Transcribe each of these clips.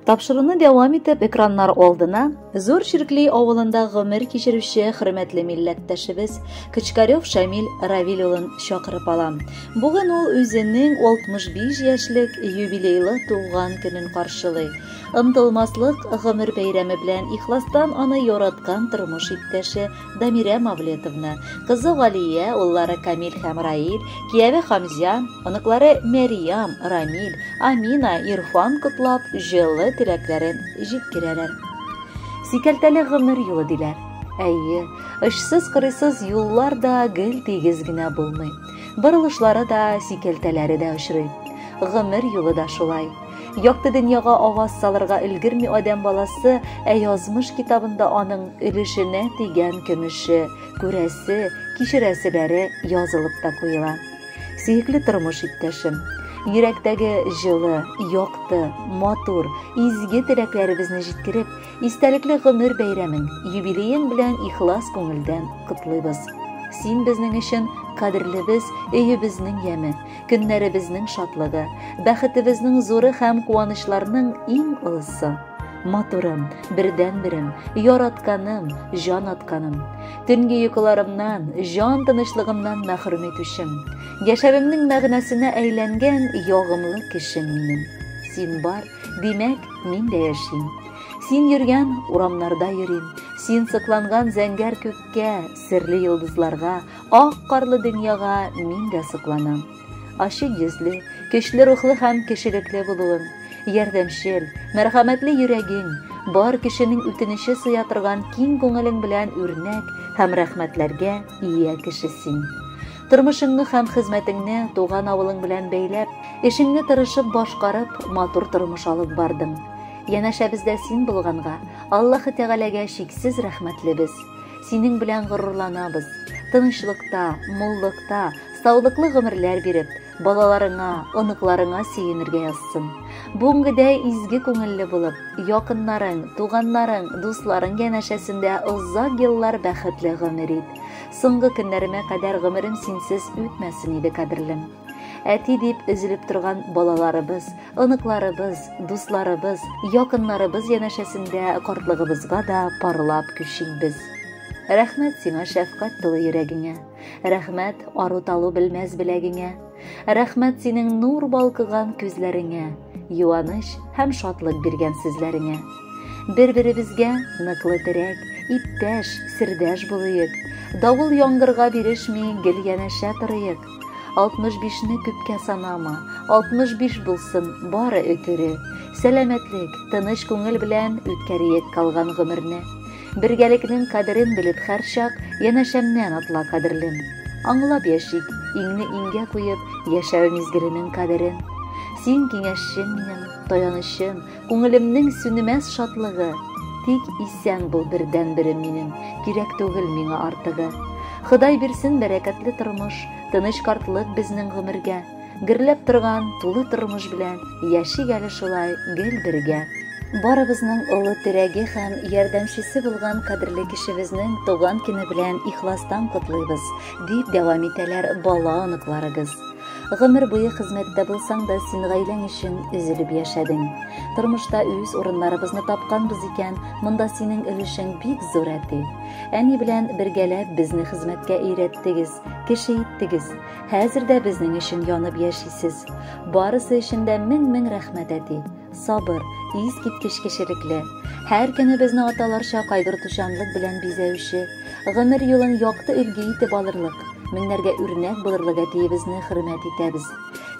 Тапшыруны дәвам итеп, экраннар алдына Зур Чиркли авылында гомер кичерүче хөрмәтле милләттәшебез Кочкарев Шамил Равил улын чакырып алам. Бүген ул үзенең 65 яшьлек юбилейлы туган көнен каршылый. Ынтылмаслык гомер бәйрәме белән ихластан аны яраткан тормыш иптәше Дамирә Мавлетовна, кызы Галия, уллары Камил һәм Раил, кияве Хамзя, оныклары Мәриям, Рамил, Амина, Ирфан котлап, җылы теләкләрен җиткерәләр. Сикәлтәле гомер юлы диләр. Әйе, очсыз-кырыйсыз юллар да гел тигез генә булмый. Борылышлары да, сикәлтәләре дә очрый. Гомер юлы да шулай. Якты дөньяга аваз салырга өлгерми адәм баласы, ә язмыш китабында аның өлешенә тигән көмеше, күрәсе, кичерәселәре язылып та куела. Сөекле тормыш иптәшем, йөрәктәге җылы, якты, матур, изге теләкләребезне җиткереп, истәлекле гомер бәйрәмең, юбилеең белән ихлас күңелдән котлыйбыз. Син безнең өчен кадерлебез, өебезнең яме, көннәребезнең шатлыгы, бәхетебезнең зуры һәм куанычларның иң олысы. Матурым, бердәнберем, яратканым, җан атканым. Төнге йокыларымнан, җан тынычлыгымнан мәхрүм итүчем. Яшәвемнең мәгънәсенә әйләнгән ягымлы кешем минем. Син бар, димәк, мин дә яшим. Син йөргән урамнарда йөрим. Син сокланган зәңгәр күккә, серле йолдызларга, ак карлы дөньяга мин дә сокланам. Ачык йөзле, көчле рухлы һәм кешелекле булуың, ярдәмчел, мәрхәмәтле йөрәгең, бар кешенең үтенече сыя торган киң күңелең белән үрнәк һәм рәхмәтләргә ия кеше син. Тормышыңны һәм хезмәтеңне туган авылың белән бәйләп, эшеңне тырышып башкарып, матур тормыш алып бардың. Янәшәбездә син булганга, Аллаһы Тәгаләгә чиксез рәхмәтлебез. Синең белән горурланабыз. Тынычлыкта, муллыкта, саулыклы гомерләр биреп, балаларыңа, оныкларыңа сөенергә язсын. Бүгенгедәй изге күңелле булып, якыннарың, туганнарың, дусларың янәшәсендә озак еллар бәхетле гомер ит. Соңгы көннәремә кадәр гомерем синсез үтмәсен иде, кадерлем. Әти дип өзелеп торган балаларыбыз, оныкларыбыз, дусларыбыз, якыннарыбыз янәшәсендә картлыгыбызга да парлап күчик без. Рәхмәт сиңа шәфкать тулы йөрәгеңә. Рәхмәт ару-талу белмәс беләгеңә. Рәхмәт синең нур балкыган күзләреңә, юаныч һәм шатлык биргән сүзләреңә. Бер-беребезгә ныклы терәк, иптәш, сердәш булыйк. Давыл яңгырга бирешми, гел янәшә торыйк. 65-не күпкә санама, 65 булсын, бары өтере. Сәламәтлек, тыныч күңел белән үткәриек калган гомерне. Бергәлекнең кадерен белеп һәрчак янәшәмнән атла, кадерлем. Аңлап яшик, иңне иңгә куеп, яшәү мизгеленең кадерен. Син киңәшчем минем, таянычым, күңелемнең сүнемәс шатлыгы. Тик исән бул бердәнберем минем, кирәк түгел миңа артыгы. Ходай бирсен бәрәкәтле тормыш, тыныч картлык безнең гомергә. Гөрләп торган тулы тормыш белән яшик әле шулай гел бергә. Барыбызның олы терәге һәм ярдәмчесе булган кадерле кешебезнең туган көне белән ихластан котлыйбыз, дип дәвам итәләр бала-оныкларыгыз. Гомер буе хезмәттә булсаң да, син гаиләң өчен өзелеп яшәдең. Тормышта үз урыннарыбызны тапканбыз икән, монда синең өлешең бик зур, әти. Әни белән бергәләп безне хезмәткә өйрәттегез, кеше иттегез. Хәзер дә безнең өчен янып яшисез. Барысы өчен дә мең-мең рәхмәт, әти. Сабыр, искиткеч кешелекле. Һәр көнебезне аталарча кайгыртучанлык белән бизәүче, гомер юлын якты өлге итеп алырлык, меңнәргә үрнәк булырлык әтиебезне хөрмәт итәбез.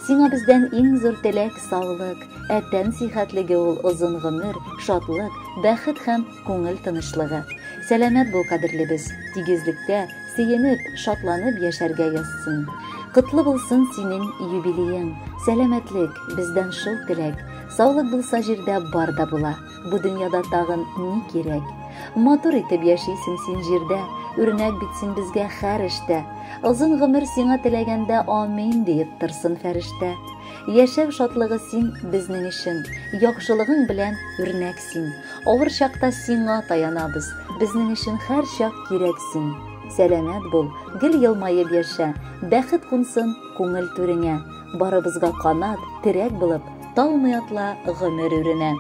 Сиңа бездән иң зур теләк саулык, ә тән сихәтлеге ул озын гомер, шатлык, бәхет һәм күңел тынычлыгы. Сәламәт бул, кадерлебез, тигезлектә, сөенеп, шатланып яшәргә язсын. Котлы булсын синең юбилеең, сәламәтлек, бездән шул теләк. Саулык булса җирдә бар да була, бу дөньяда тагын ни кирәк? Матур итеп яшисең син җирдә, үрнәк бит син безгә һәр эштә. Озын гомер сиңа теләгәндә амин диеп торсын фәрештә. Яшәү шатлыгы син безнең өчен, яхшылыгың белән үрнәк син. Авыр чакта сиңа таянабыз, безнең өчен һәрчак кирәк син. Сәламәт бул, гел елмаеп яшә, бәхет кунсын күңел түреңә. Барыбызга канат, терәк булып, талмый атла гомер үренә.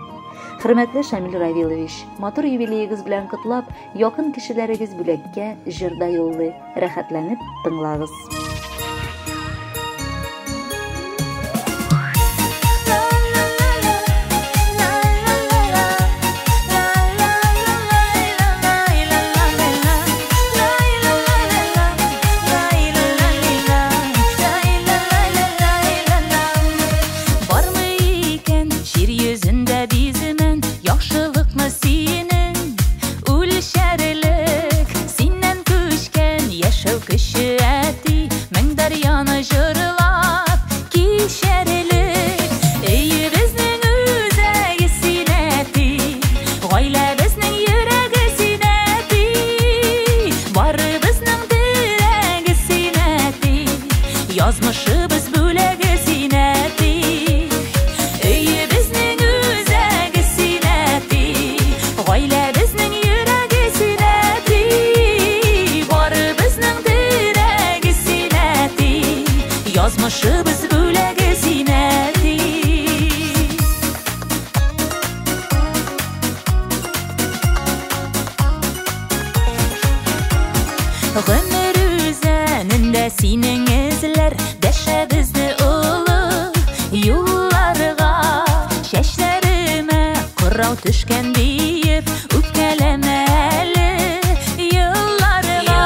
Хөрмәтле Шамил Равилович, матур юбилеегыз белән котлап, якын кешеләрегез бүләккә җыр да юллый. Рәхәтләнеп тыңлагыз. Язмышыбыз бүләге син, әти. Өебезнең үзәге син, әти. Гаиләбезнең йөрәге син, әти. Барыбызның терәге син, әти. Язмышыбыз бүләге син, әти. Гомер үзәнендә синең эзләр дәшә безне олы юлларга. Чәчләремә кырау төшкән диеп үпкәләмә әле елларга.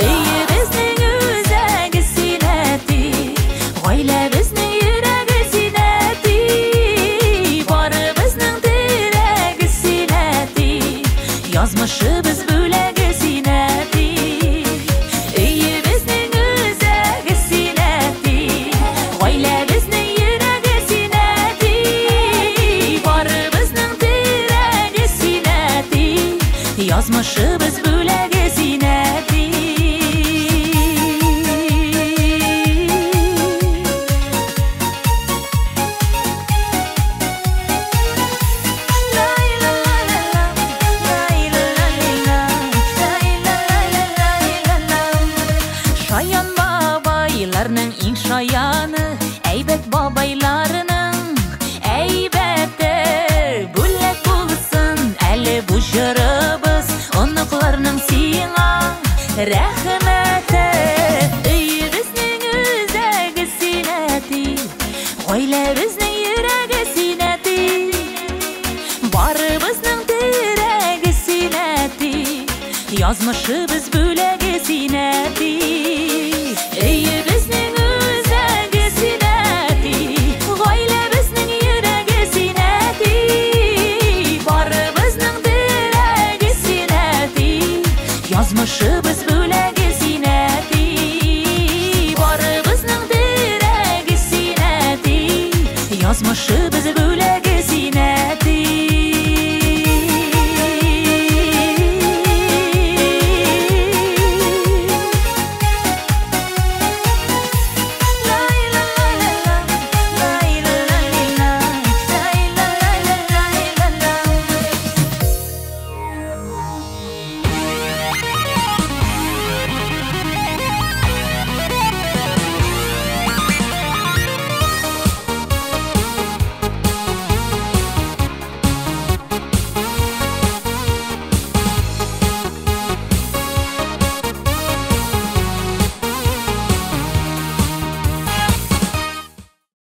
Өебезнең үзәге син, әти. Гаиләбезнең йөрәге син, әти. Барыбызның терәге син, әти. Язмышыбыз бүләге син, әти. Өебезнең үзәге син, әти. Гаиләбезнең йөрәге син, әти. Барыбызның терәге син, әти. Язмышыбыз бүләге син, әти. Шаян бабайларның иң шаяны, әйбәт бабайларның әйбәте. Бүләк булсын әле бу җырыбыз, оныкларның сиңа рәхмәте. Өебезнең үзәге син, әти. Гаиләбезнең йөрәге син, әти. Барыбызның терәге син, әти. Язмышыбыз бүләге син, әти. Өебезнең үзәге син, әти. Гаиләбезнең йөрәге син, әти. Барыбызның терәге син, әти. Язмышыбыз бүләге син, әти. Барыбызның терәге син, әти. Язмышыбыз